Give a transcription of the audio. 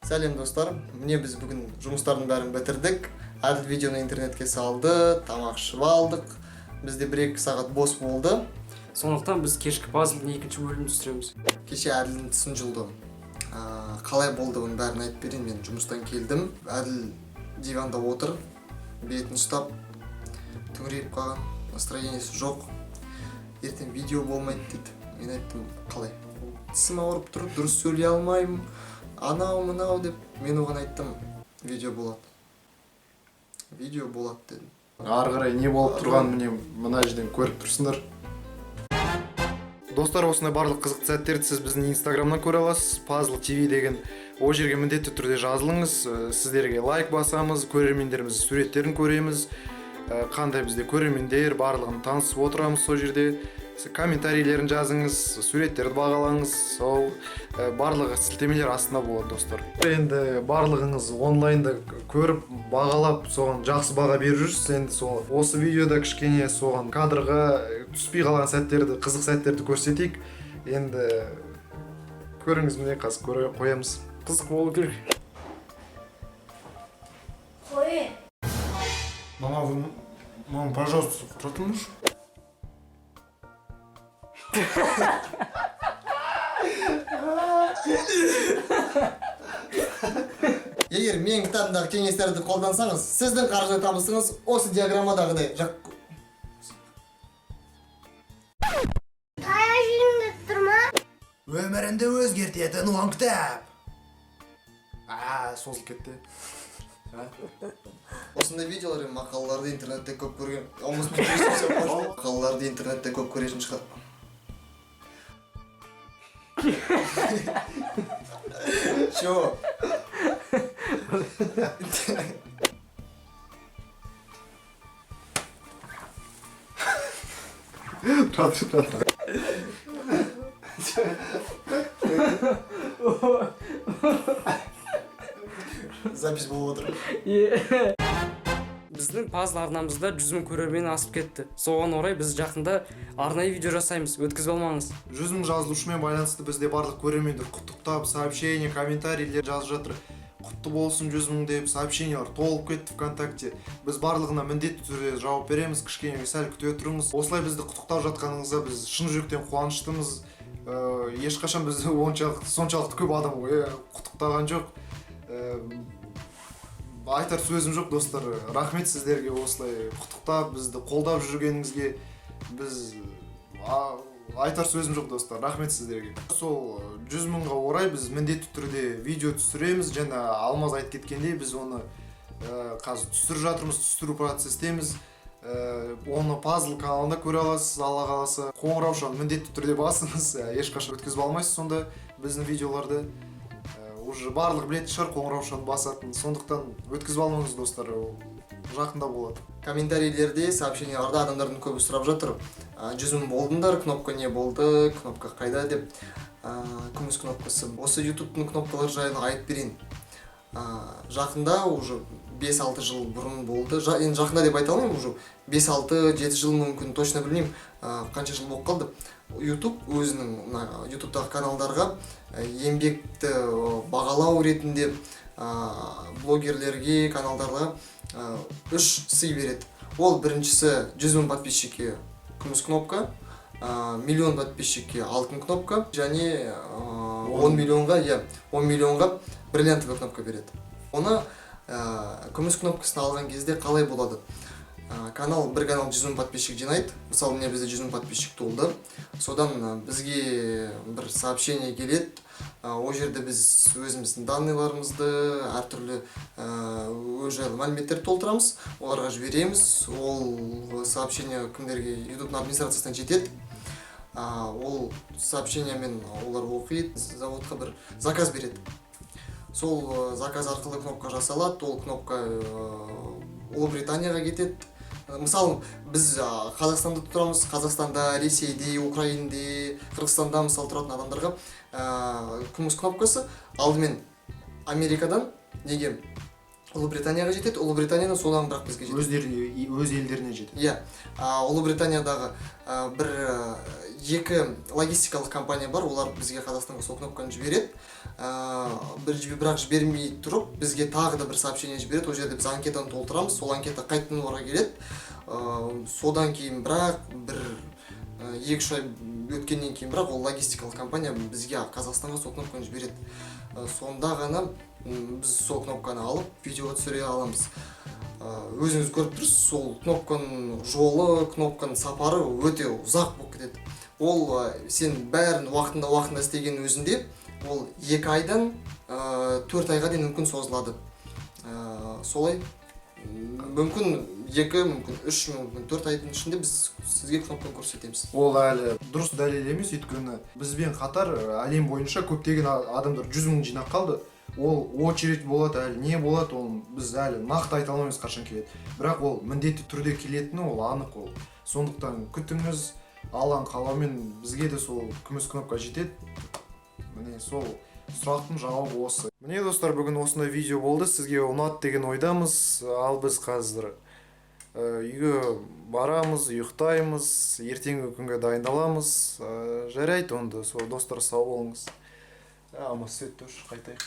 Сәлем, достар! Міне, біз бүгін жұмыстардың бәрін бітірдік. Әділ видеоны интернетке салды, тамақ ішіп алдық. Бізде 1-2 сағат бос болды. Сондықтан біз кешкі пазлдың екінші бөлімін түсіреміз. Кеше Әділдің тісін жұлды. Қалай болды, оның бәрін айтып берейін. Мен жұмыстан келдім, Әділ диванда отыр, бетін ұстап, түңірейіп қалған, настроениесі жоқ. Ертең видео болмайды дейді. Мен айттым: «Қалай?» «Тісім ауырып тұр, дұрыс сөйлей алмаймын», анау мынау деп. Мен оған айттым: «Видео болады, видео болады», — дедім. Ары қарай не болып тұрғанын, міне, мына жерден көріп тұрсыңдар, достар. Осындай барлық қызықты сәттерді сіз біздің инстаграмнан көре аласыз, Пазл ТВ деген. Ол жерге міндетті түрде жазылыңыз. Сіздерге лайк басамыз, көрермендеріміз суреттерін көреміз. Қандай бізде көрермендер, барлығын танысып отырамыз сол жерде. Сіз комментарийлерін жазыңыз, суреттерді бағалаңыз. Сол барлығы сілтемелер астында болады, достар. Енді барлығыңыз онлайнда көріп, бағалап, соған жақсы баға беріп жүрсіз. Енді сол осы видеода кішкене соған кадрға түспей қалған сәттерді, қызық сәттерді көрсетейік. Енді көріңіз, міне, қазір көре қоямыз. Қызық болу керек. Қой. Мама, вы, мама, пожалуйста, тұра тұрыңызшы. Егер менің кітабымдағы кеңестерді қолдансаңыз, сіздің қаржы табысыңыз осы диаграммадағыдай жақ. Таяқ жеймін деп тұр ма? Өміріңді өзгертетін 10 кітап. А, созылып кетті. Осындай видеолар мен мақалаларды интернетте көп көрген. Мақалаларды интернетте көп көретін шығар. Чего? Тұра тұр, тұра тұр. Запись болып отыр. Біздің пазл арнамызда 100 000 көрермен асып кетті. Соған орай біз жақында арнайы видео жасаймыз, өткізіп алмаңыз. 100 000 жазылушымен байланысты бізде барлық көрермендер құттықтап, сообщение, комментарийлер жазып жатыр. Құтты болсын 100 000 деп сообщениялар толып кетті ВКонтакте. Біз барлығына міндетті түрде жауап береміз, кішкене сәл күте тұрыңыз. Осылай бізді құттықтап жатқаныңызға біз шын жүректен қуаныштымыз. Ешқашан бізді оншалықты, соншалықты көп адам құттықтаған жоқ. Айтар сөзім жоқ, достар. Рахмет сіздерге осылай құттықтап, бізді қолдап жүргеніңізге. Біз айтар сөзім жоқ, достар, рахмет сіздерге. Сол 100 000-ға орай біз міндетті түрде видео түсіреміз. Жаңа Алмаз айтып кеткендей, біз оны қазір түсіріп жатырмыз, түсіру процестеміз. Оны Пазл каналында көре аласыз, Алла қаласа. Қоңыраушаны міндетті түрде басыңыз, ешқашан өткізіп алмайсыз сонда біздің видеоларды. Уже барлығы білетін шығар қоңыраушаны басатын, сондықтан өткізіп алмаңыз, достар, ол жақында болады. Комментарийлерде, сообщенияларда адамдардың көбі сұрап жатыр: «100 000 болдыңдар, кнопка не болды, кнопка қайда?» — деп. Күміс кнопкасы. Осы ютубтың кнопкалары жайлы айтып берейін. Жақында, уже 5-6 жыл бұрын болды. Енді жақында деп айта алмаймын, уже 5-6-7 жыл мүмкін, точно білмеймін, қанша жыл болып қалды. Ютуб өзінің мына ютубтағы каналдарға еңбекті бағалау ретінде блогерлерге, каналдарға үш сый береді. Ол біріншісі 100 000 подписчикке күміс кнопка, миллион подписчикке алтын кнопка және 10 миллионға, иә, 10 миллионға бриллиантовый кнопка береді. Оны күміс кнопкасын алған кезде қалай болады? Канал, бір канал 100 000 подписчик жинайды. Мысалы, міне, бізде 100 000 подписчик толды. Содан бізге бір сообщение келеді. Ол жерде біз өзіміздің данныйларымызды, әртүрлі өз жайлы мәліметтерді толтырамыз, оларға жібереміз. Ол сообщение кімдерге? Ютубтың администрациясына жетеді. Ол сообщениемен олар оқиды, заводқа бір заказ береді. Сол заказ арқылы кнопка жасалады. Ол кнопка Ұлыбританияға кетеді. Мысалы, біз Қазақстанда тұрамыз. Қазақстанда, Ресейде, Украинада, Қырғызстанда, мысалы, тұратын адамдарға күміс кнопкасы алдымен Америкадан неге Ұлыбританияға жетеді, Ұлыбританиядан содан бірақ бізге жетеді. Өздеріне, өз елдеріне жетеді. Иә, Ұлыбританиядағы бір екі логистикалық компания бар, олар бізге, Қазақстанға сол кнопканы жібереді. Бірақ жібермей тұрып бізге тағы да бір сообщение жібереді. Ол жерде біз анкетаны толтырамыз, сол анкета қайтадан оларға келеді. Содан кейін бірақ бір 2-3 ай өткеннен кейін бірақ ол логистикалық компания бізге, Қазақстанға сол кнопканы жібереді. Сонда ғана біз сол кнопканы алып, видеоға түсіре аламыз. Өзіңіз көріп тұрсыз, сол кнопканың жолы, кнопканың сапары өте ұзақ болып кетеді. Ол сен бәрін уақытында уақытында істеген өзінде ол 2 айдан 4 айға дейін мүмкін созылады. Солай мүмкін 2, мүмкін 3, мүмкін 4 айдың ішінде біз сізге кнопканы көрсетеміз. Ол әлі дұрыс дәлел емес, өйткені бізбен қатар әлем бойынша көптеген адамдар 100 000 жинап қалды. Ол очередь болады әлі, не болады, ол біз әлі нақты айта алмаймыз қашан келеді, бірақ ол міндетті түрде келетіні ол анық. Ол сондықтан күтіңіз, Алланың қалауымен бізге де сол күміс кнопка жетеді. Міне, сол сұрақтың жауабы осы. Міне, достар, бүгін осындай видео болды, сізге ұнады деген ойдамыз. Ал біз қазір үйге барамыз, ұйықтаймыз, ертеңгі күнге дайындаламыз. Жарайды онда, сол, достар, сау болыңыз. Алмас, свет өшір, қайтайық.